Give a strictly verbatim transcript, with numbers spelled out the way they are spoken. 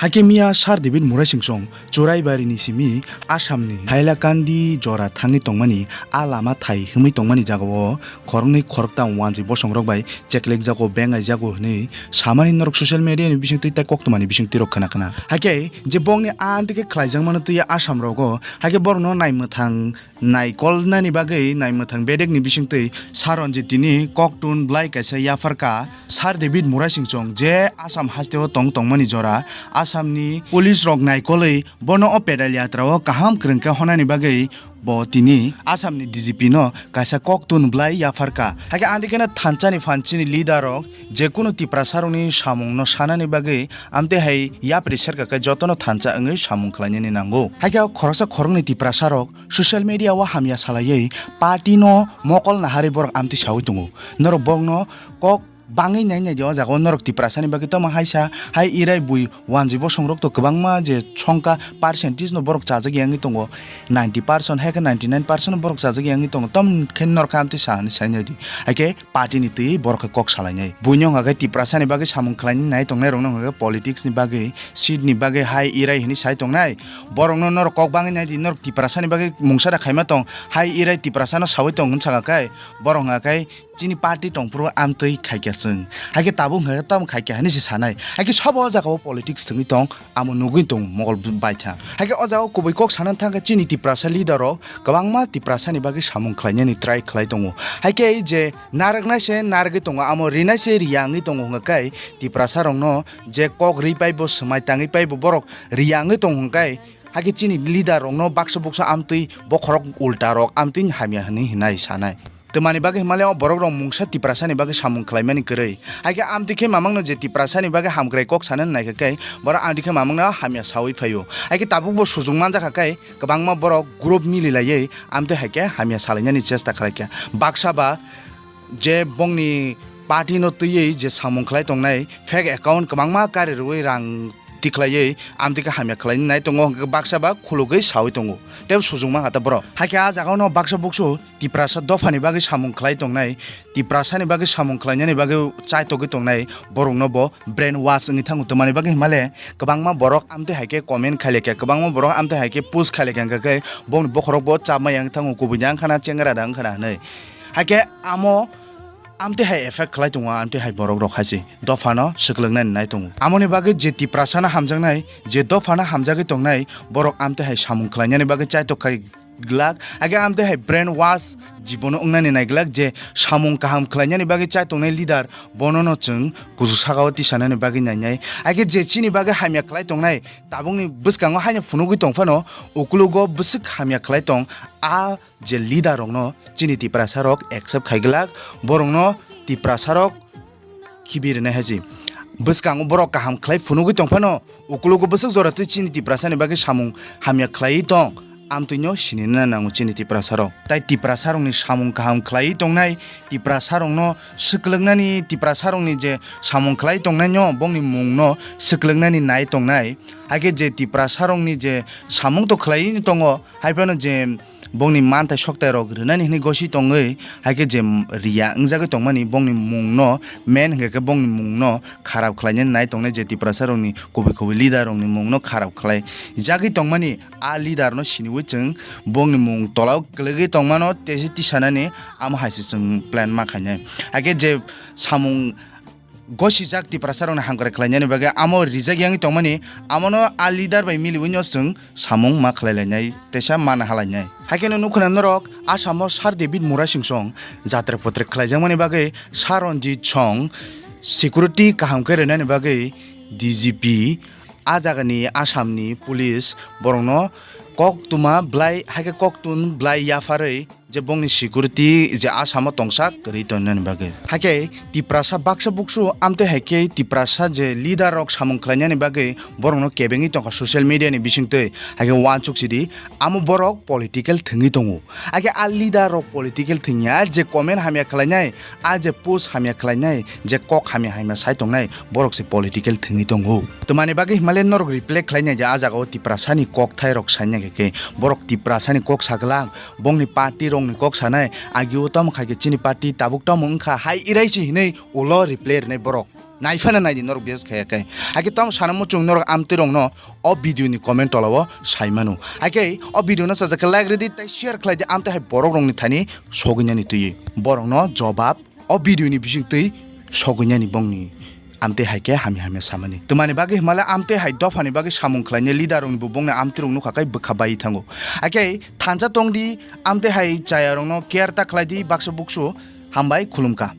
Hakhe miya Sir David Murasingchong Churaibarini simi Assamni Hailakandi jora thangwi tongmani a lama thai himwi tongmani jagao khoroknwi khoroktam wanjwi bosongrok bai cheklekjago, bengaijago hwnwi samani norok social media ni bisingtwi tei koktwmani bisingtwi rok khna khna. Hakhe je bongni a antikhe khlaijakmano twiya Assam rogo, hakhe borokno naimwthang naikolnani bagwi naimwthang bedekni bisingtwi Sir Ranjit tini koktun bwlai kaisa yapharkha. Sir David Murasingchong je Assam hasteo tong tongmani jora Assamni police rok naikolwi bono o pedal yatra o kaham kwrwng khe honani bagwi bo tini Assamni D G P no kaisa koktun bwlai yapharkha. Hakhe andikheno thansa ni phan chini leader rok jekunu Tiprasa rokni samung no sanani bagwi amtwi hai yapri serka khe jotono thansa wngwi samung khlainani nango. Hakhe o khoroksa khoroknwi Tiprasa rok social media o hamya salaiwi party no mokol naharwi borok amtwi sawi tongo. Norok borokno kok bangwi nai nai di o jaga o norok Tiprasa ni bagwi tamo haisa hai Irai bui wanjwi bosong rok to kwbangma je songkha percentage no borok chajak yangwi tongo ninety percent hai khe ninety nine percent borok chajak yangwi tongo tamo khe norok khe amtwi sa hinwi sai nai di hai khe party ni twi borok khe kok salai nai. Buino hwnka khe Tiprasa ni bagwi samung khlai nai tongnai rok no hwnka khe politics ni bagwi seat ni bagwi hai Irai hinwi sai tongnai borok no norok kok bangwi nai di norok Tiprasa ni bagwi mungsa da khaima tong hai Irai Tiprasa no sawi tong hwn saka khe borok hwnka khe chini party tongphuru amtwi khaikya chwng. Haikhe tabuk hwnkhe tamo khaikya hinwi se sanai. Haikhe sabo o jaga o politics thwngwi tong, amo nugwi tong mokol baithang. Haikhe o jaga o kubui kok sana thangkhe chini Tiprasa leader rok kwbangma Tiprasa ni bagwi samung khlainani try khlai tongo. Haikhe je narwknai se narwgwi tongo, amo rinai se riya wngwi tongo hwnkhe Tiprasa rokno je kok ri paibo swmai tangwi paibo borok riya wngwi tongo hwnkhe haikhe chini leader rokno baksa buksa amtwi bokhorok ulta rok amtwi hamya hinwi hinai sanai. Twmani bagwi himale o borok rok mungsa Tiprasa ni bagwi samung khlaimani kwrwi. Haikhe amtwi khe mamang no je Tiprasa ni bagwi hamkrai kok sana naikha khe borok amtwi khe mamang no hamya sawi phaio. Haikhe tabuk bo sujung manjakha khe kwbangma borok group mili laiwi amtwi haikhe hamya salainani chesta khlaikha. Baksa ba je bongni party no twiwi je samung khlai tongnai fake account kwbangma kari rwui rang tikhlaiwi amtwi khe hamya khlainai tongo hwnkhe baksa ba khulugwi sawi tongo tei sujung mankha ta borok. Haikhe ah jaga o no baksa buksu Tiprasa dophani bagwi samung khlai tongnai, Tiprasani bagwi samung khlainani bagwi chaitogwi tongnai borokno bo brain wash wngwi thango. Twmani bagwi himale kwbangma borok amtwi hai khe comment khai laikha, kwbangma borok amtwi hai khe post khai laikha, hwnkhe bongni bokhorok bo chapmaya wngwi thango, kubui da wngkhana chengra da wngkhana hinwi. Haikhe amo amtwi hai effect khlai tongo, amtwi hai borok rok hai se dophano swklwknani nai tongo. Amoni bagwi je Tiprasano hamjaknai, je dophano hamjagwi tongnai, borok amtwi hai samung khlainani bagwi chaitok khai glak, age amtwi hai brain wash jibono wngnani nai glak, je samung kaham khlainani bagwi chai tongnai leader, bono no chwng kuchuk saka o tisanani bagwi nainai. Age je chini bagwi hamya khlai tongnai, tabukni bwskango haino phunugwi tong phano, ukulugo bwswk hamya khlai tong, a je leader rokno chini Tiprasa rok accept khai glak, borokno Tiprasa rok khibi rwnai hai se. Bwskango borok kaham khlai phunugwi tong phano, ukulugo bwswk jora twi chini Tiprasani bagwi samung hamya khlaiwi tong, amtwino sinina nango chini Tiprasa rok. Tai Tiprasa rokni samung kaham khlaiwi tongnai, Tiprasa rokno swklwknani, Tiprasa rokni je samung khlai tongnaino bongni mungno swklwknani nai tongnai. Haikhe je Tiprasa rokni je samung to khlaiwi tongo, hai phano je bongni manthai soktai rok rwnani hinwi gosi tongwi, haikhe je riya wngjagwi tongmani bongni mungno, main hwnkhe khe bongni mungno kharap khlainani nai tongnai, je Tiprasa rokni kubui kubui leader rokni mungno kharap khlai jagwi tongmani, a leader no siniwi chwng bongni mung tolao kwlwgwi tongmano tei tisanani, amo hai se chwng plan ma khainai. Haikhe je samung gosijak Tiprasa rokni hamkrai khlainani bagwi amo rijak yangwi tongmani, amono a leader bai miliwino chwng samung ma khlai lainai, teisa mana ha lainai. Haikhe no nukho na norok Assam o Sir David Murasingchong jatra potre khlaijakmani bagwi Sir Ranjit Song security kaham khe rwnani bagwi D G P, a jagani Assam ni police borokno koktwma bwlai, haikhe koktun bwlai yapharwi je bongni security je Assam o tongsa kwrwi tongnani bagwi. Haikhe Tiprasa baksa buksu amtwi haikhe Tiprasa je leader rok samung khlainani bagwi borokno kebengwi tongkha social media ni bisingtwi, haikhe uansuk sidi amo borok political thwngwi tongo. Haikhe a leader rok political thwngya, je comment hamya khlainai, a je post hamya khlainai, je kok hamya hamya sai tongnai, borok se political thwngwi tongo. Twmani bagwi himale norok reflect khlainai je a jaga o Tiprasani kokthai rok saina khe khe borok Tiprasani kok saglang, bongni party rok Bongni kok sanai, agio tamo khai khe chini party tabuk tamo wngkha, hai irai si hinui ulo reply rinai borok. Naiphano naidi norok bias khaya khe. Hakhe tamo sana muchung norok amtwi rokno o video ni comment tola o sai mano. Hakhe o video no sajak khe like rwdi tei share khlai di, amtwi hai borok rokni thani sogwi nani twi. Borok no jobab o video ni bising twi sogwi nani bongni. Amtwi hai khe hamya hamya samani. Twmani bagwi himale amtwi hai dophani bagwi samung khlainai leader rokni bo bongni amtwi rok nukha khe bwkha bai thango. Hakhe thansa tongdi, amtwi hai chaya rokno care ta khlai di, baksa buksu hambai khulumkha.